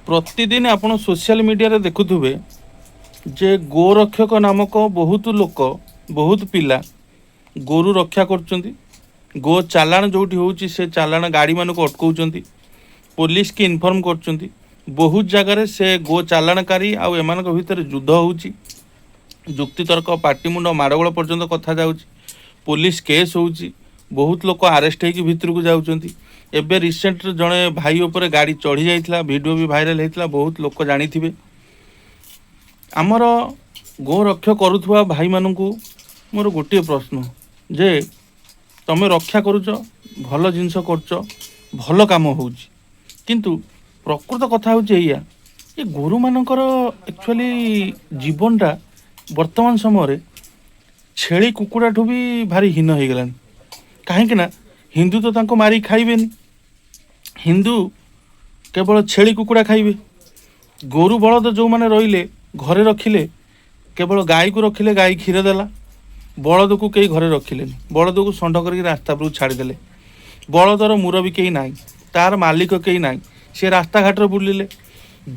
ପ୍ରତିଦିନ ଆପଣ ସୋସିଆଲ ମିଡ଼ିଆରେ ଦେଖୁଥିବେ ଯେ ଗୋରକ୍ଷକ ନାମକ ବହୁତ ଲୋକ, ବହୁତ ପିଲା ଗୋରୁ ରକ୍ଷା କରୁଛନ୍ତି। ଗୋ ଚାଲାଣ ଯେଉଁଠି ହେଉଛି, ସେ ଚାଲାଣ ଗାଡ଼ିମାନଙ୍କୁ ଅଟକାଉଛନ୍ତି, ପୋଲିସକି ଇନଫର୍ମ କରୁଛନ୍ତି। ବହୁତ ଜାଗାରେ ସେ ଗୋ ଚାଲାଣକାରୀ ଆଉ ଏମାନଙ୍କ ଭିତରେ ଯୁଦ୍ଧ ହେଉଛି, ଯୁକ୍ତିତର୍କ, ପାଟିମୁଣ୍ଡ, ମାଡ଼ଗୋଳ ପର୍ଯ୍ୟନ୍ତ କଥା ଯାଉଛି, ପୋଲିସ କେସ୍ ହେଉଛି, ବହୁତ ଲୋକ ଆରେଷ୍ଟ ହେଇକି ଭିତରକୁ ଯାଉଛନ୍ତି। ଏବେ ରିସେଣ୍ଟ ଜଣେ ଭାଇ ଉପରେ ଗାଡ଼ି ଚଢ଼ି ଯାଇଥିଲା, ଭିଡ଼ିଓ ବି ଭାଇରାଲ ହେଇଥିଲା, ବହୁତ ଲୋକ ଜାଣିଥିବେ। ଆମର ଗୋ ରକ୍ଷା କରୁଥିବା ଭାଇମାନଙ୍କୁ ମୋର ଗୋଟିଏ ପ୍ରଶ୍ନ ଯେ ତମେ ରକ୍ଷା କରୁଛ, ଭଲ ଜିନିଷ କରୁଛ, ଭଲ କାମ ହେଉଛି, କିନ୍ତୁ ପ୍ରକୃତ କଥା ହେଉଛି ଏଇଆ ଏ ଗୋରୁମାନଙ୍କର ଆକ୍ଚୁଆଲି ଜୀବନଟା ବର୍ତ୍ତମାନ ସମୟରେ ଛେଳି କୁକୁଡ଼ାଠୁ ବି ଭାରି ହୀନ ହେଇଗଲାଣି। କାହିଁକି ନା ହିନ୍ଦୁ ତ ତାଙ୍କୁ ମାରିକି ଖାଇବେନି, ହିନ୍ଦୁ କେବଳ ଛେଳି କୁକୁଡ଼ା ଖାଇବେ। ଗୋରୁ ବଳଦ ଯେଉଁମାନେ ରହିଲେ, ଘରେ ରଖିଲେ, କେବଳ ଗାଈକୁ ରଖିଲେ, ଗାଈ କ୍ଷୀର ଦେଲା। ବଳଦକୁ କେହି ଘରେ ରଖିଲେନି, ବଳଦକୁ ଷଣ୍ଢ କରିକି ରାସ୍ତା ଉପରକୁ ଛାଡ଼ିଦେଲେ। ବଳଦର ମୁରବି କେହି ନାହିଁ, ତାର ମାଲିକ କେହି ନାହିଁ, ସେ ରାସ୍ତାଘାଟରେ ବୁଲିଲେ,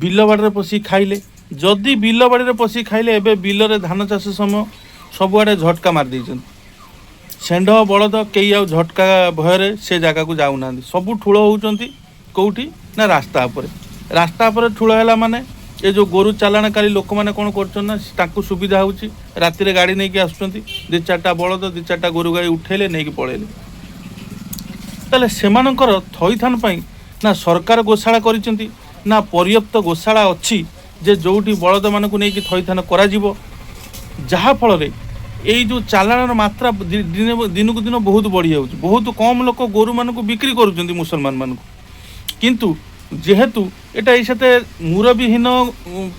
ବିଲ ବାଡ଼ିରେ ପଶିକି ଖାଇଲେ। ଯଦି ବିଲ ବାଡ଼ିରେ ପଶିକି ଖାଇଲେ, ଏବେ ବିଲରେ ଧାନ ଚାଷ ସମୟ, ସବୁଆଡ଼େ ଝଟକା ମାରି ଦେଇଛନ୍ତି। ଷେଣ୍ଢ ବଳଦ କେହି ଆଉ ଝଟକା ଭୟରେ ସେ ଜାଗାକୁ ଯାଉନାହାନ୍ତି। ସବୁ ଠୁଳ ହେଉଛନ୍ତି କେଉଁଠି ନା ରାସ୍ତା ଉପରେ। ରାସ୍ତା ଉପରେ ଠୁଳ ହେଲା ମାନେ ଏ ଯେଉଁ ଗୋରୁ ଚାଲାଣକାରୀ ଲୋକମାନେ କ'ଣ କରୁଛନ୍ତି ନା ତାଙ୍କୁ ସୁବିଧା ହେଉଛି, ରାତିରେ ଗାଡ଼ି ନେଇକି ଆସୁଛନ୍ତି, ଦୁଇ ଚାରିଟା ବଳଦ, ଦୁଇ ଚାରିଟା ଗୋରୁ ଗାଈ ଉଠେଇଲେ, ନେଇକି ପଳେଇଲେ। ତାହେଲେ ସେମାନଙ୍କର ଥଇଥାନ ପାଇଁ ନା ସରକାର ଗୋଶାଳା କରିଛନ୍ତି, ନା ପର୍ଯ୍ୟାପ୍ତ ଗୋଶାଳା ଅଛି ଯେ ଯେଉଁଠି ବଳଦମାନଙ୍କୁ ନେଇକି ଥଇଥାନ କରାଯିବ। ଯାହାଫଳରେ ଏଇ ଯେଉଁ ଚାଲାଣର ମାତ୍ରା ଦିନକୁ ଦିନ ବହୁତ ବଢ଼ିଯାଉଛି। ବହୁତ କମ୍ ଲୋକ ଗୋରୁମାନଙ୍କୁ ବିକ୍ରି କରୁଛନ୍ତି ମୁସଲମାନମାନଙ୍କୁ, କିନ୍ତୁ ଯେହେତୁ ଏଇଟା ଏଇ ସାଥେ ମୁରବିହୀନ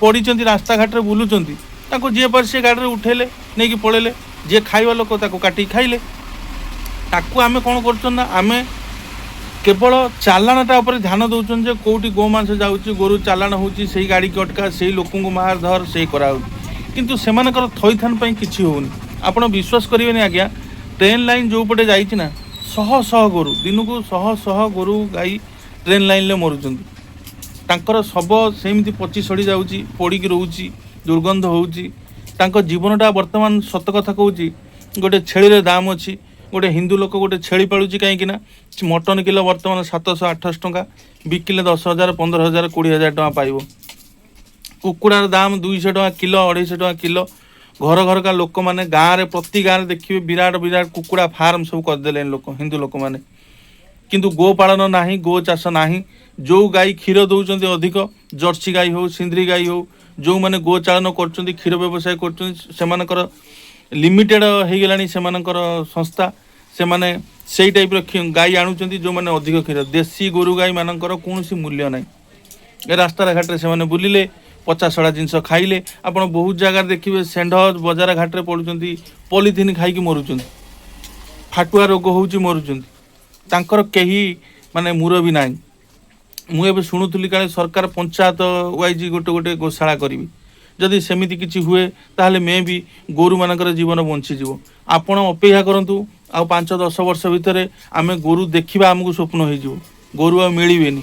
ପଡ଼ିଛନ୍ତି, ରାସ୍ତାଘାଟରେ ବୁଲୁଛନ୍ତି, ତାଙ୍କୁ ଯିଏ ପାରେ ସିଏ ଗାଡ଼ିରେ ଉଠେଇଲେ, ନେଇକି ପଳେଇଲେ। ଯିଏ ଖାଇବା ଲୋକ ତାକୁ କାଟିକି ଖାଇଲେ। ତାକୁ ଆମେ କ'ଣ କରୁଛନ୍ତି ନା ଆମେ କେବଳ ଚାଲାଣଟା ଉପରେ ଧ୍ୟାନ ଦେଉଛନ୍ତି ଯେ କେଉଁଠି ଗୋମାଂସ ଯାଉଛି, ଗୋରୁ ଚାଲାଣ ହେଉଛି, ସେଇ ଗାଡ଼ିକି ଅଟକା, ସେଇ ଲୋକଙ୍କୁ ମାର ଧର ସେଇ କରାହେଉଛି, କିନ୍ତୁ ସେମାନଙ୍କର ଥଇଥାନ ପାଇଁ କିଛି ହେଉନି। ଆପଣ ବିଶ୍ୱାସ କରିବେନି ଆଜ୍ଞା, ଟ୍ରେନ୍ ଲାଇନ୍ ଯେଉଁପଟେ ଯାଇଛି ନା, ଶହ ଶହ ଗୋରୁ ଦିନକୁ, ଶହ ଶହ ଗୋରୁ ଗାଈ ଟ୍ରେନ୍ ଲାଇନ୍ରେ ମରୁଛନ୍ତି। ତାଙ୍କର ଶବ ସେମିତି ପଚି ସଢ଼ି ଯାଉଛି, ପୋଡ଼ିକି ରହୁଛି, ଦୁର୍ଗନ୍ଧ ହେଉଛି। ତାଙ୍କ ଜୀବନଟା ବର୍ତ୍ତମାନ, ସତ କଥା କହୁଛି, ଗୋଟେ ଛେଳିର ଦାମ ଅଛି। ଗୋଟେ ହିନ୍ଦୁ ଲୋକ ଗୋଟେ ଛେଳି ପାଳୁଛି, କାହିଁକି ନା ମଟନ୍ କିଲୋ ବର୍ତ୍ତମାନ 700 800 ଟଙ୍କା, ବିକିଲେ 10,000, 15,000, 20,000 ଟଙ୍କା ପାଇବ। କୁକୁଡ଼ାର ଦାମ 200 ଟଙ୍କା କିଲୋ, 250 ଟଙ୍କା କିଲୋ। ଘର ଘରକା ଲୋକମାନେ ଗାଁରେ, ପ୍ରତି ଗାଁରେ ଦେଖିବେ ବିରାଟ ବିରାଟ କୁକୁଡ଼ା ଫାର୍ମ ସବୁ କରିଦେଲେଣି ଲୋକ, ହିନ୍ଦୁ ଲୋକମାନେ। କିନ୍ତୁ ଗୋ ପାଳନ ନାହିଁ, ଗୋ ଚାଷ ନାହିଁ। ଯେଉଁ ଗାଈ କ୍ଷୀର ଦେଉଛନ୍ତି ଅଧିକ, ଜର୍ସି ଗାଈ ହେଉ, ସିନ୍ଧ୍ରୀ ଗାଈ ହେଉ, ଯେଉଁମାନେ ଗୋ ଚାଳନ କରୁଛନ୍ତି, କ୍ଷୀର ବ୍ୟବସାୟ କରୁଛନ୍ତି, ସେମାନଙ୍କର ଲିମିଟେଡ଼ ହେଇଗଲାଣି ସେମାନଙ୍କର ସଂସ୍ଥା। ସେମାନେ ସେଇ ଟାଇପ୍ର ଗାଈ ଆଣୁଛନ୍ତି ଯେଉଁମାନେ ଅଧିକ କ୍ଷୀର। ଦେଶୀ ଗୋରୁ ଗାଈମାନଙ୍କର କୌଣସି ମୂଲ୍ୟ ନାହିଁ। ଏ ରାସ୍ତାର ଘାଟରେ ସେମାନେ ବୁଲିଲେ, ପଚାସଢ଼ା ଜିନିଷ ଖାଇଲେ। ଆପଣ ବହୁତ ଜାଗାରେ ଦେଖିବେ ଷେଣ୍ଢ ବଜାର ଘାଟରେ ପଡ଼ୁଛନ୍ତି, ପଲିଥିନ୍ ଖାଇକି ମରୁଛନ୍ତି, ଫାଟୁଆ ରୋଗ ହେଉଛି, ମରୁଛନ୍ତି। ତାଙ୍କର କେହି ମାନେ ମୁରବି ନାହିଁ। ମୁଁ ଏବେ ଶୁଣୁଥିଲି କାଳେ ସରକାର ପଞ୍ଚାୟତ ୱାଇଜ୍ ଗୋଟେ ଗୋଟେ ଗୋଶାଳା କରିବେ। ଯଦି ସେମିତି କିଛି ହୁଏ, ତାହେଲେ ମେ ବି ଗୋରୁମାନଙ୍କର ଜୀବନ ବଞ୍ଚିଯିବ। ଆପଣ ଅପେକ୍ଷା କରନ୍ତୁ, ଆଉ 5-10 ବର୍ଷ ଭିତରେ ଆମେ ଗୋରୁ ଦେଖିବା ଆମକୁ ସ୍ୱପ୍ନ ହେଇଯିବ, ଗୋରୁ ଆଉ ମିଳିବେନି।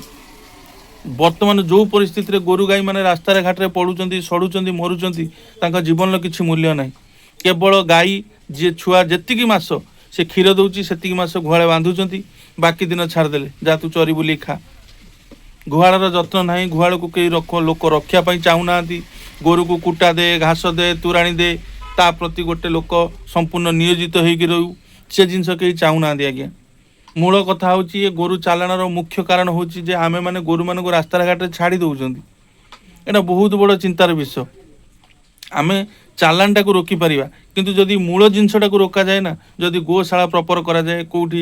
ବର୍ତ୍ତମାନ ଯେଉଁ ପରିସ୍ଥିତିରେ ଗୋରୁ ଗାଈମାନେ ରାସ୍ତାରେ ଘାଟରେ ପଡ଼ୁଛନ୍ତି, ସଢ଼ୁଛନ୍ତି, ମରୁଛନ୍ତି, ତାଙ୍କ ଜୀବନର କିଛି ମୂଲ୍ୟ ନାହିଁ। କେବଳ ଗାଈ ଯିଏ ଛୁଆ ଯେତିକି ମାସ ସେ କ୍ଷୀର ଦେଉଛି, ସେତିକି ମାସ ଗୁହାଳେ ବାନ୍ଧୁଛନ୍ତି, ବାକି ଦିନ ଛାଡ଼ିଦେଲେ, ଯା ତୁ ଚରି ବୁଲି ଖା। ଗୁହାଳର ଯତ୍ନ ନାହିଁ, ଗୁହାଳକୁ କେହି ଲୋକ ରଖିବା ପାଇଁ ଚାହୁଁନାହାନ୍ତି। ଗୋରୁକୁ କୁଟା ଦେ, ଘାସ ଦେ, ତୋରାଣି ଦେ, ତା ପ୍ରତି ଗୋଟେ ଲୋକ ସମ୍ପୂର୍ଣ୍ଣ ନିୟୋଜିତ ହେଇକି ରହୁ, ସେ ଜିନିଷ କେହି ଚାହୁଁନାହାନ୍ତି ଆଜ୍ଞା। ମୂଳ କଥା ହେଉଛି, ଏ ଗୋରୁ ଚାଲାଣର ମୁଖ୍ୟ କାରଣ ହେଉଛି ଯେ ଆମେମାନେ ଗୋରୁମାନଙ୍କୁ ରାସ୍ତାଘାଟରେ ଛାଡ଼ି ଦେଉଛନ୍ତି। ଏଇଟା ବହୁତ ବଡ଼ ଚିନ୍ତାର ବିଷୟ। ଆମେ ଚାଲାଣଟାକୁ ରୋକିପାରିବା, କିନ୍ତୁ ଯଦି ମୂଳ ଜିନିଷଟାକୁ ରୋକାଯାଏ ନା, ଯଦି ଗୋଶାଳା ପ୍ରପର କରାଯାଏ, କେଉଁଠି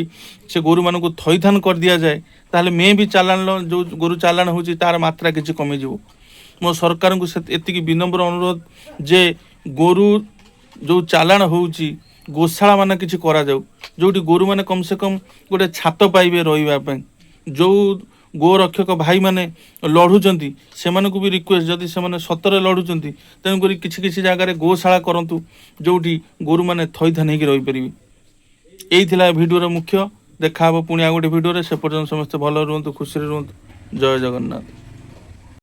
ସେ ଗୋରୁମାନଙ୍କୁ ଥଇଥାନ କରିଦିଆଯାଏ, ତାହେଲେ ମେ ବି ଚାଲାଣର, ଯେଉଁ ଗୋରୁ ଚାଲାଣ ହେଉଛି, ତାର ମାତ୍ରା କିଛି କମିଯିବ। ମୋ ସରକାରଙ୍କୁ ସେ ଏତିକି ବିନମ୍ର ଅନୁରୋଧ ଯେ ଗୋରୁ ଯେଉଁ ଚାଲାଣ ହେଉଛି, ଗୋଶାଳା ମାନେ କିଛି କରାଯାଉ, ଯେଉଁଠି ଗୋରୁମାନେ କମ୍ ସେ କମ୍ ଗୋଟେ ଛାତ ପାଇବେ ରହିବା ପାଇଁ। ଯେଉଁ ଗୋରକ୍ଷକ ଭାଇମାନେ ଲଢ଼ୁଛନ୍ତି, ସେମାନଙ୍କୁ ବି ରିକ୍ୱେଷ୍ଟ, ଯଦି ସେମାନେ ସତରେ ଲଢ଼ୁଛନ୍ତି, ତେଣୁକରି କିଛି କିଛି ଜାଗାରେ ଗୋଶାଳା କରନ୍ତୁ, ଯେଉଁଠି ଗୋରୁମାନେ ଥଇଥାନ ହେଇକି ରହିପାରିବେ। ଏଇ ଥିଲା ଏ ଭିଡ଼ିଓର ମୁଖ୍ୟ। ଦେଖା ହେବ ପୁଣି ଆଉ ଗୋଟେ ଭିଡ଼ିଓରେ। ସେ ପର୍ଯ୍ୟନ୍ତ ସମସ୍ତେ ଭଲ ରୁହନ୍ତୁ, ଖୁସିରେ ରୁହନ୍ତୁ। ଜୟ ଜଗନ୍ନାଥ।